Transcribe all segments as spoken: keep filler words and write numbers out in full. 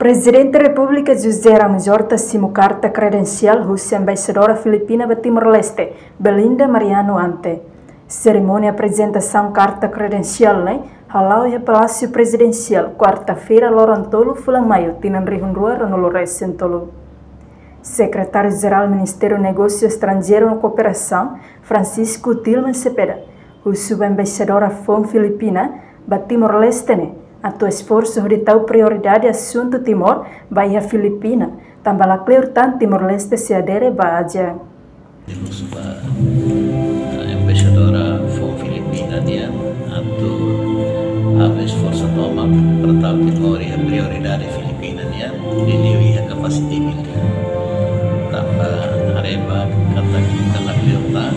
Prezidente Repúblika José Ramos Horta simu karta kredensiál husi Embaixadora Filipina ba Timor-Leste, Belinda Mariano Ante. Serimónia aprezentasaun karta kredensiál ne'e hala'o iha Palásiu Prezidensiál, kuarta-feira, loron tolu fulan Maiu, tinan rihun rua ruanulu resin tolu. Sekretáriu Jerál Ministériu Negósiu Estranjeiru no Kooperasaun, Francisco Tilman Cepeda, husu ba Embaixadora foun Filipina ba Timor-Leste ne'e atu esforsu hodi tau prioridade asuntu Timor ba iha Filipina, tanba la kleur tan Timor-Leste sei adere ba ASEAN. Husu ba, eh, Embaixadora foun Filipina nian atu halo esforsu tomak para tau Timor iha prioridade Filipina nian, liuliu iha kapasiti militár. Tanba haree ba katak ita la kleur tan,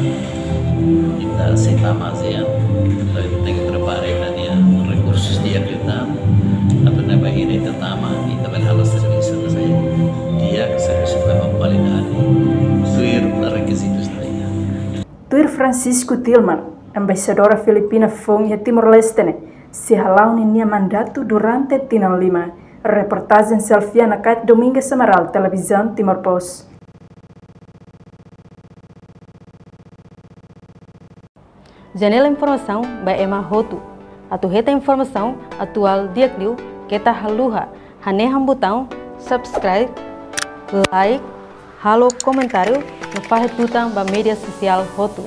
ita sei tama ASEAN, ita tenke prepara ita-nia rekursus di'ak liután, atu nune'e bainhira ita tama, ita bele halo servisu ne'ebé di'ak, servisu ne'ebé ho kualidade, tuir rekizitus ne'ebé iha. Tuir Francisco Tilman, Embaixadora Filipina foun iha Timor-Leste ne'e sei hala'o ninia mandatu durante tinan lima. Reportajen Selviana Kait, Domingas Amaral, Televizaun Timor Post. Janela informasaun ba ema hotu. Atu hetan informasaun atuál di'ak liu, keta haluha hanehan butaun subscribe, like, halo komentáriu no fahe tutan ba média sosiál hotu.